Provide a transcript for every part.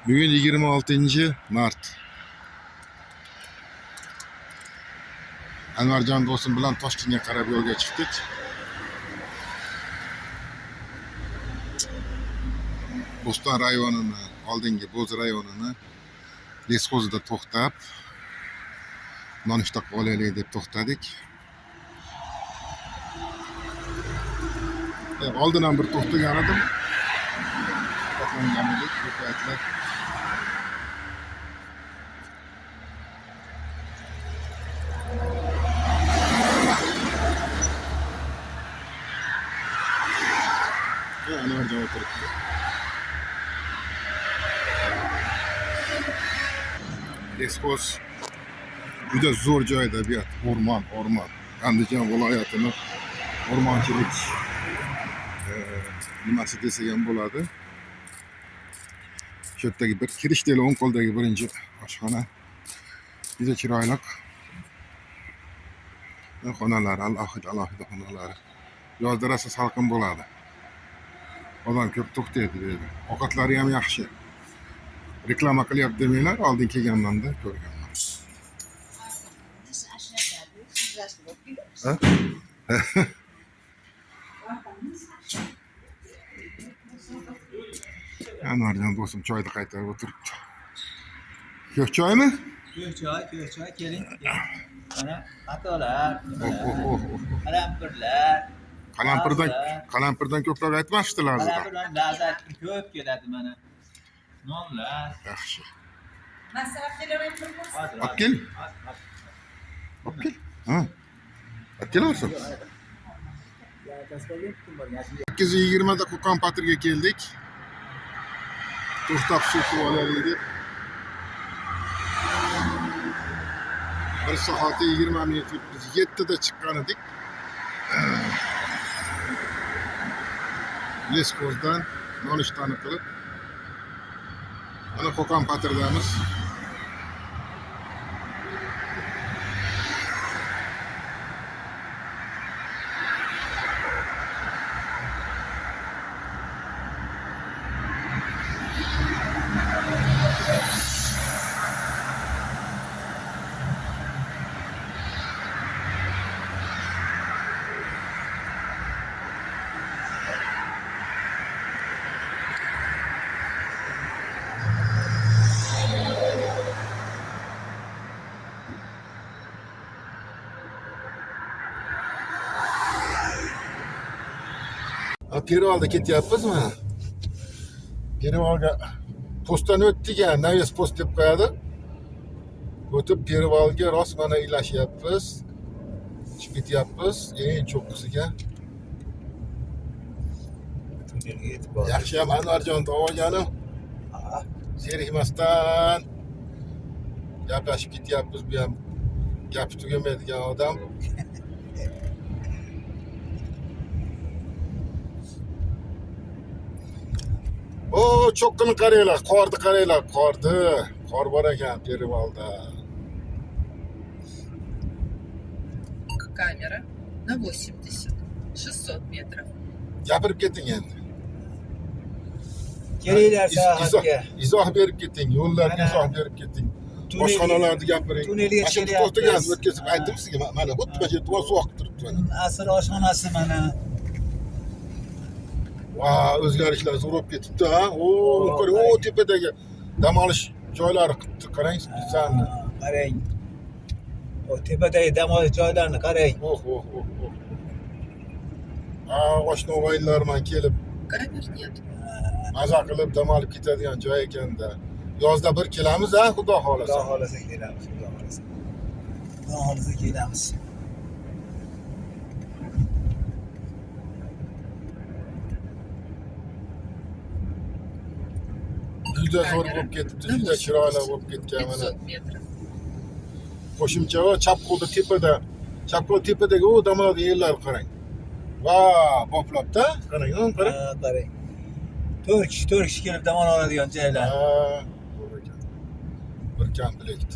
Bugun 26 mart. Anvarjon do'stim bilan Toshkentga qarab yo'lga chiqdik. Bo'ston rayonini, oldingi Bo'z rayonini Lesxozida to'xtab, nonushta qilib olaylik deb to'xtadik. Oldin ham bir to'xtagan edim. To'xtagan edik bu paytlar. Anvarjon o'tiribdi. Lesxoz juda zo'r joyda bu yer. O'rmon, o'rmon. Andijon viloyatini o'rmonchilik nimasi desak ham bo'ladi. Shu yerdagi bir kirishdagi o'ng qo'ldagi birinchi oshxona. Juda chiroyli. Xonalar alohida alohida xonalari. Yozda rosa salqin bo'ladi. Odam ko'p to'xtaydi bu yerda. Ovqatlari ham yaxshi. Reklama qilyapti demanglar, oldin kelganmanda ko'rganman. Ha? Anvarjon do'stim choyni qaytarib o'tiribdi. Ko'k choymi? Ko'k choy, ko'k choy, keling. Mana qatolar, Oh, oh, oh, oh. qalampirlar. Qalampirdan ko'proq aytmasdilar o'zida. Qalampirlar lazzat ko'p keladi mana. Nonlar. Yaxshi. Masalan, kelaman bir bo'lsa. Hozir, Olib kel. hozir. Olib kel. Ha. Olib kelaversin. 8:20da Qo'qon Patirga keldik. To'xtab suv ichib olaylik deb. 1 soat 20 minut biz 7da chiqqan edik. Lesxozdan nonushtani qilib mana Qo'qon Patirdamiz. Perevalda ketyapmiz mana. Perevalga postdan o'tdik, ya, Naves post deb qo'yadi. O'tib Perevalga rost mana ilashyapmiz. Chiqib ketyapmiz eng cho'qqisiga. Tunnelga yetib bordik. Yaxshi ham Anvarjonni olganim. Zerikmasdan gaplashib ketyapmiz. Bu ham gapi tugamaydigan odam. O, cho'qqini qaranglar, qorni qaranglar, qorni. Qor bor ekan Perevalda. Камера на 80, 600 метров. Gapirib keting endi. Kelinglar sayohatga. Izoh berib keting, yo'llarga Mana. izoh berib keting. Oshxonalarni gapiring. Tunnelga Mana shu kelyapmiz. to'xtagan o'tkazib aytdim sizga, mana xuddi mana shu yerda suv oqib turibdi mana. Asr oshxonasi mana. Va, o'zgarishlar zo'r bo'lib ketibdi, ha. O, qarang, o tepadagi dam olish joylari qilibdi, qarang, специально. Qarang. O tepadagi dam olish joylarini qarang. Oh, oh, oh, oh. Ha, oshna og'aynilar bilan kelib Камер нет. maza qilib dam olib ketadigan joy ekanda. Yozda bir kelamiz, ha, xudo Xudo xohlasa. xohlasa kelamiz, xudo xohlasa. Xudo xohlasa kelamiz. Juda zo'r bo'lib ketibdi, juda chiroyli bo'lib ketgan mana. 500 метров. Qo'shimcha va chap qo'lda tepada, chap qo'l tepadagi u dam oladigan yerlar qarang. Va, boplabda, qarang, uni qarang. Ha, qarang. 4 kishi, 4 kishi kelib dam oladigan joylar. Ha, zo'r ekan. Bir komplekt.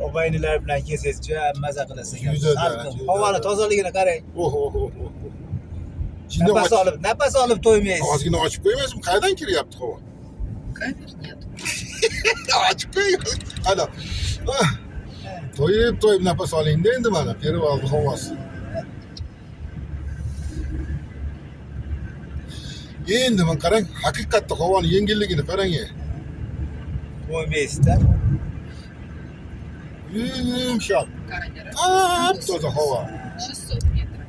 Og'aynilar bilan kelsangiz juda maza qilasiz. Juda, Salqin. juda. Havoni tozaligini qarang. Oh, oh, oh, oh, oh. Shunday Nafas olib, nafas olib to'ymaysiz. Ozgina ochib qo'ymaysizmi? Qayerdan kiryapti havo? Камер нет. Ochib qo'ying. Ana. Ah. To'yib to'yib nafas olingda endi mana перевал ni havosi. Endi mana qarang, haqiqatda havoni yengilligini qarang. To'ymaysizda. Yumshoq. Камера. Top toza havo. 600 метров.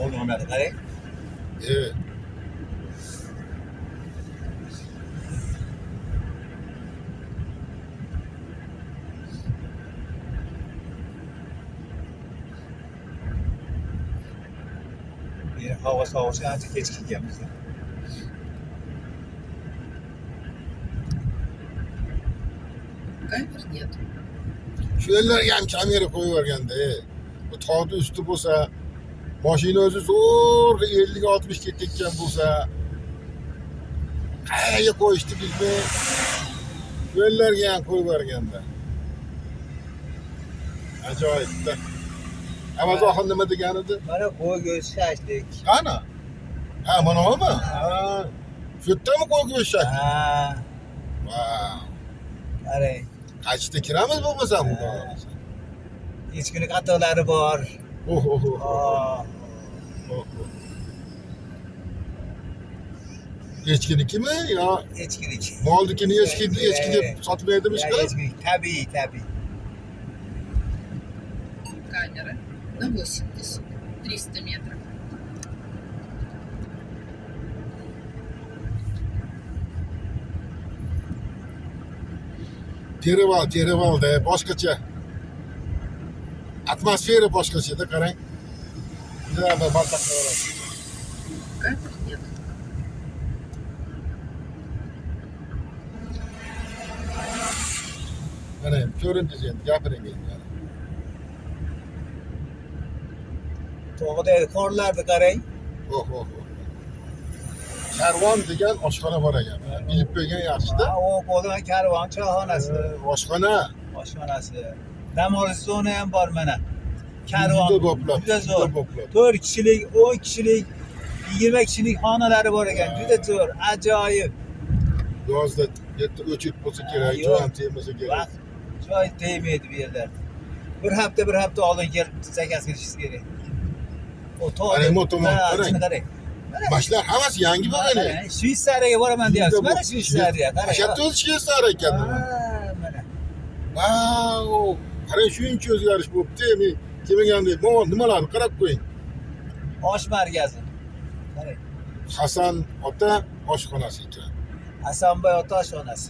O'rnamadi, qarang. Evet. Bir havo sovuqchi ancha kech kelganmiz. Камер нет. Shu yerlarga ham kamera qo'yib yuborganda, bu tog'ni usti bo'lsa, mashina o'zi zo'rg'a 50-60 ketayotgan bo'lsa, qayerga qo'yishdi bilmay, shu yerlarga ham qo'yib yuborganda. Ajoyibda. Avaz oxun nima degan edi? Mana qo'y go'shti shashlik. Qani? Ha, mana umi? Ha. Shu yerdami qo'y go'shti? Ha, Vau. qarang. Qachta kiramiz bo'lmasam xudo xohlasa. Echkini qatiqlari bor. Oh, oh, oh. Oh. Oh, oh. Echkinikimi yo Echkiniki. molnikini echki echki deb sotilmaydimi Ya, hech qilib? echkiniki. Tabiiy, tabiiy. Камера на 80. 300 метров. Перевал, перевал da boshqacha. Atmosfera boshqachada qarang. Juda bir maza qilaveradi. Камер нет. Mana endi ko'rindingiz endi, gapiring endi. Mana. Tog'dagi qorlarni qarang. Oh, oh, oh. Karvon degan oshxona bor ekan. Bilib qo'ygan yaxshida. Ha, u qo'ldan karvon choyxonasi, Oshxona. Oshxonasi. Dam olish zona ham bor mana. Karvon. Juda boplab. Juda zo'r. Juda boplab. 4 kishilik, 10 kishilik, 20 kishilik xonalari bor ekan. Juda zo'r, ajoyib. Yozda yerda o'chib bo'lsa kerak, Yo'q. joy ham tegmasa kerak. Vaqt joy tegmaydi bu yerlarda. Bir hafta, bir hafta oldin kelib заказ qilishingiz kerak. O tog' Qarang, bu tomon, Ha, qarang. shuni qarang. Mana Mashlar hammasi yangi bo'lgan. qarang, Shvetsariyaga boraman deyapsiz. Mana Shvetsariya, qarang. Shu yerda o'zi Shvetsariya ekan. Ha, mana. Vau! Qarang, shuncha o'zgarish bo'libdi. Men kelmaganda, bu nimalarni qarab qo'ying. Osh markazi. Qarang. Hasan ota oshxonasi ekan. Hasanboy ota oshxonasi.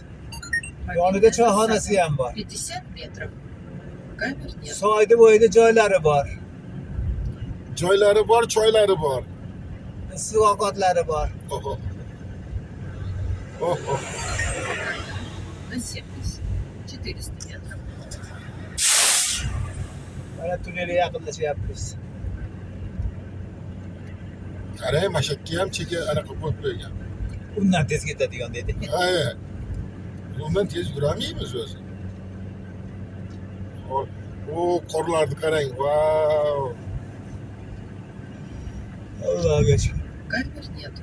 Мобильная Yonida choyxonasi засада. Ham bor. 50 метров. Камер нет. Soyni bo'yida joylari bor. Joylari bor, choylari bor. Issiq ovqatlari bor. Oh, oh. Oh, oh. На 70. 400 метров. Mana tunnelga yaqinlashyapmiz. Qarang, mashakka ham cheka anaqa qo'yib qo'ygan. Undan tez ketadigan dedi. Ha, undan tez yurolmaymiz o'zi. O qorlarni qarang. Vau! Allohga shukr. Камер нет.